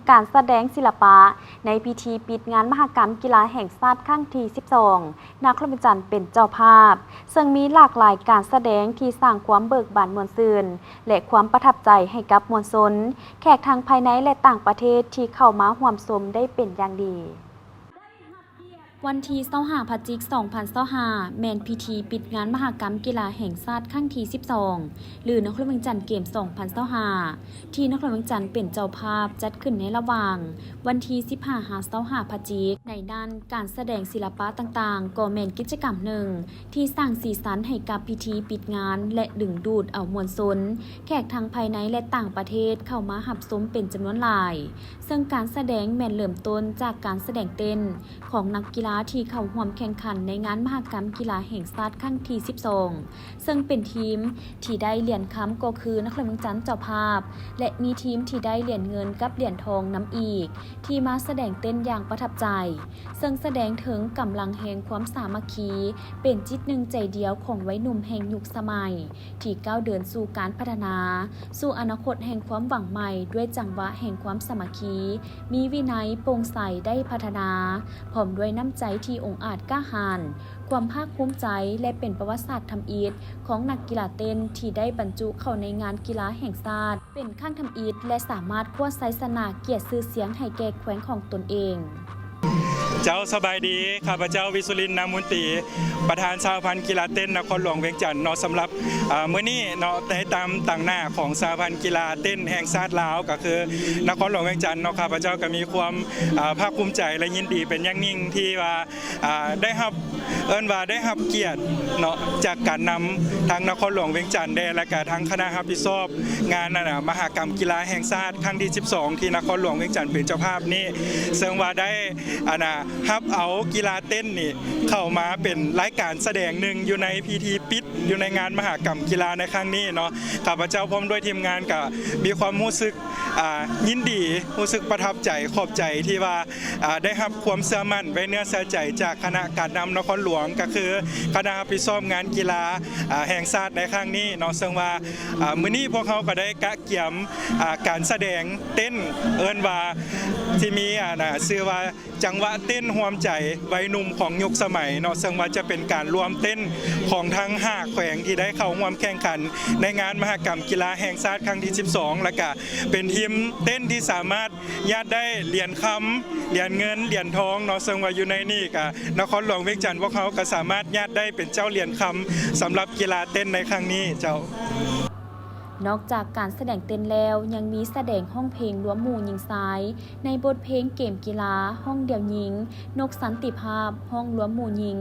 ການສະແດງສິລະປະ ໃນພິທີປິດງານມະຫະກຳກິລາແຫ່ງຊາດຄັ້ງທີສິບສອງ ນະຄອນຫຼວງວຽງຈັນເປັນເຈົ້າພາບ, ເຊິ່ງມີຫຼາກຫຼາຍການສະແດງທີ່ສ້າງຄວາມເບີກບານມ່ວນຊື່ນ ແລະ ຄວາມປະທັບໃຈໃຫ້ກັບມວນຊົນ, ແຂກທັງພາຍໃນ ແລະ ຕ່າງປະເທດທີ່ເຂົ້າມາຮ່ວມຊົມໄດ້ເປັນຢ່າງດີ. ວັນທີຊາວຫ້າ ພະຈິກ ສອງພັນຊາວຫ້າ ແມ່ນພິທີປິດງານມະຫະກຳກິລາແຫ່ງຊາດຄັ້ງທີສິບສອງ ຫຼື ນະຄອນຫຼວງວຽງຈັນເກມ ສອງພັນຊາວຫ້າ ທີ່ນະຄອນຫຼວງວຽງຈັນເປັນເຈົ້າພາບ ຈັດຂຶ້ນໃນລະຫວ່າງວັນທີສິບຫ້າ ຫາ ຊາວຫ້າ ພະຈິກ. ໃນນັ້ນ, ການສະແດງສິລະປະຕ່າງໆ ກໍແມ່ນກິດຈະກຳໜຶ່ງ ທີ່ສ້າງສີສັນໃຫ້ກັບພິທີປິດງານ ແລະ ດຶງດູດເອົາມວນຊົນ, ແຂກທັງພາຍໃນ ແລະ ຕ່າງປະເທດເຂົ້າມາຮັບຊົມເປັນຈຳນວນຫຼາຍ, ເຊິ່ງການສະແດງແມ່ນເລີ່ມຕົ້ນຈາກການສະແດງເຕັ້ນຂອງນັກກິລາທີ່ເຂົ້າຮ່ວມແຂ່ງຂັນໃນງານມະຫະກຳກິລາແຫ່ງຊາດຄັ້ງທີສິບສອງ ເຊິ່ງເປັນທີມທີ່ໄດ້ຫຼຽນຄຳກໍຄືນະຄອນຫຼວງວຽງຈັນເຈົ້າພາບ ແລະ ມີທີມທີ່ໄດ້ຫຼຽນເງິນກັບຫຼຽນທອງນຳອີກ ທີ່ມາສະແດງເຕັ້ນຢ່າງປະທັບໃຈ, ເຊິ່ງສະແດງເຖິງກຳລັງແຫ່ງຄວາມສາມັກຄີ ເປັນຈິດໜຶ່ງໃຈດຽວຂອງໄວໜຸ່ມແຫ່ງຍຸກສະໄໝ ທີ່ກ້າວເດີນສູ່ການພັດທະນາ, ສູ່ອະນາຄົດແຫ່ງຄວາມຫວັງໃໝ່ ດ້ວຍຈັງຫວະແຫ່ງຄວາມສາມັກຄີ, ມີວິໄນ, ໂປ່ງໃສ, ໄດ້ພັດທະນາ, ພ້ອມດ້ວຍນ້ຳໃຈທີ່ອົງອາດກ້າຫານ, ຄວາມພາກພູມໃຈ ແລະ ເປັນປະຫວັດສາດທຳອິດຂອງນັກກິລາເຕັ້ນທີ່ໄດ້ບັນຈຸເຂົ້າໃນງານກິລາແຫ່ງຊາດ ເປັນຄັ້ງທຳອິດ ແລະ ສາມາດຄວ້າໄຊຊະນະກຽດຊື່ສຽງໃຫ້ແກ່ແຂວງຂອງຕົນເອງ. ເຈົ້າ ສະບາຍດີ, ຂ້າພະເຈົ້າ ວິສຸລິນ ນາມຸນຕີ ປະທານສະຫະພັນກິລາເຕັ້ນນະຄອນຫຼວງວຽງຈັນເນາະ. ສຳລັບ ອາ ມື້ນີ້ເນາະ ໃນຕາມຕາງໜ້າຂອງສະຫະພັນກິລາເຕັ້ນແຫ່ງຊາດລາວ ກໍຄືນະຄອນຫຼວງວຽງຈັນເນາະ, ຂ້າພະເຈົ້າກໍມີຄວາມ ອາ ພາກພູມໃຈ ແລະ ຍິນດີເປັນຢ່າງຍິ່ງທີ່ວ່າ ອາ ໄດ້ຮັບ ເອີ້ນວ່າໄດ້ຮັບກຽດເນາະ ຈາກການນຳທາງນະຄອນຫຼວງວຽງຈັນແດ່ ແລະກະທາງຄະນະຮັບຜິດຊອບງານ ອັນນະ ມະຫະກຳກິລາແຫ່ງຊາດຄັ້ງທີສິບສອງ ທີ່ນະຄອນຫຼວງວຽງຈັນເປັນເຈົ້າພາບນີ້ ເຊິ່ງວ່າໄດ້ ອັນນະ ຮັບເອົາກິລາເຕັ້ນນີ້ເຂົ້າມາເປັນລາຍການສະແດງໜຶ່ງຢູ່ໃນພິທີປິດ ຢູ່ໃນງານມະຫະກຳກິລາໃນຄັ້ງນີ້ເນາະ. ຂ້າພະເຈົ້າພ້ອມດ້ວຍທີມງານກະມີຄວາມຮູ້ສຶກ ອາ ຍິນດີ, ຮູ້ສຶກປະທັບໃຈ, ຂອບໃຈທີ່ວ່າ ອາ ໄດ້ຮັບຄວາມເຊື່ອໝັ້ນໄວ້ເນື້ອເຊື່ອໃຈຈາກຄະນະການນຳນະຄອນຫຼວງ ກໍຄືຄະນະຮັບຜິດຊອບງານກິລາ ອາ ແຫ່ງຊາດໃນຄັ້ງນີ້ເນາະ. ເຊິ່ງວ່າ ອາ ມື້ນີ້ພວກເຮົາກໍໄດ້ກະກຽມ ອາ ການສະແດງເຕັ້ນ ເອີ້ນວ່າ ທີ່ມີ ອັນນະ ຊື່ວ່າ ຈັງຫວະເຕັ້ນຮ່ວມໃຈໄວໜຸ່ມຂອງຍຸກສະໄໝເນາະ, ເຊິ່ງວ່າຈະເປັນການລວມເຕັ້ນຂອງທັງຫ້າແຂວງທີ່ໄດ້ເຂົ້າຮ່ວມແຂ່ງຂັນໃນງານມະຫະກຳກິລາແຫ່ງຊາດຄັ້ງທີສິບສອງ ແລະກະເປັນທີມເຕັ້ນທີ່ສາມາດຍາດໄດ້ຫຼຽນຄຳ, ຫຼຽນເງິນ, ຫຼຽນທອງເນາະ, ເຊິ່ງວ່າຢູ່ໃນນີ້ກະນະຄອນຫຼວງວຽງຈັນພວກເຮົາກະສາມາດຍາດໄດ້ເປັນເຈົ້າຫຼຽນຄຳສຳລັບກິລາເຕັ້ນໃນຄັ້ງນີ້ເຈົ້າ. ນອກຈາກການສະແດງເຕັ້ນແລ້ວ ຍັງມີສະແດງຮ້ອງເພງລວມໝູ່ຍິງຊາຍ ໃນບົດເພງເກມກິລາ, ຮ້ອງດຽວຍິງ ນົກສັນຕິພາບ, ຮ້ອງລວມໝູ່ຍິງ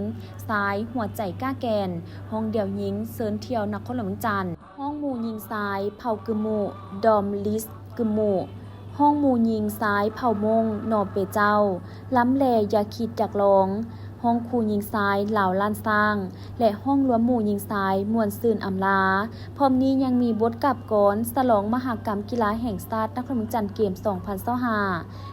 ຊາຍ ຫົວໃຈກ້າແກ່ນ, ຮ້ອງດຽວຍິງເຊີນທ່ຽວນະຄອນຫຼວງວຽງຈັນ, ຮ້ອງໝູ່ຍິງຊາຍເຜົ່າກຶມມຸ ດອມລິສກຶມມຸ, ຮ້ອງໝູ່ຍິງຊາຍເຜົ່າມົ້ງ ໜໍເປເຈົ້າ, ລຳແລຢ່າຄິດຢາກລອງ, ຮ້ອງຄູ່ຍິງຊາຍລາວລ້ານຊ້າງ ແລະ ຮ້ອງລວມໝູ່ຍິງຊາຍມ່ວນຊື່ນອຳລາ. ພ້ອມນີ້ຍັງມີບົດກາບກອນສະຫຼອງມະຫະກຳກິລາແຫ່ງຊາດນະຄອນຫຼວງວຽງຈັນເກມ ສອງພັນຊາວຫ້າ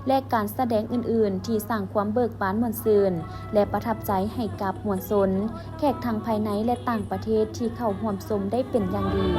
ແລະ ການສະແດງອື່ນໆ ທີ່ສ້າງຄວາມເບີກບານມ່ວນຊື່ນ ແລະ ປະທັບໃຈໃຫ້ກັບມວນຊົນ, ແຂກທັງພາຍໃນ ແລະ ຕ່າງປະເທດທີ່ເຂົ້າຮ່ວມຊົມໄດ້ເປັນຢ່າງດີ.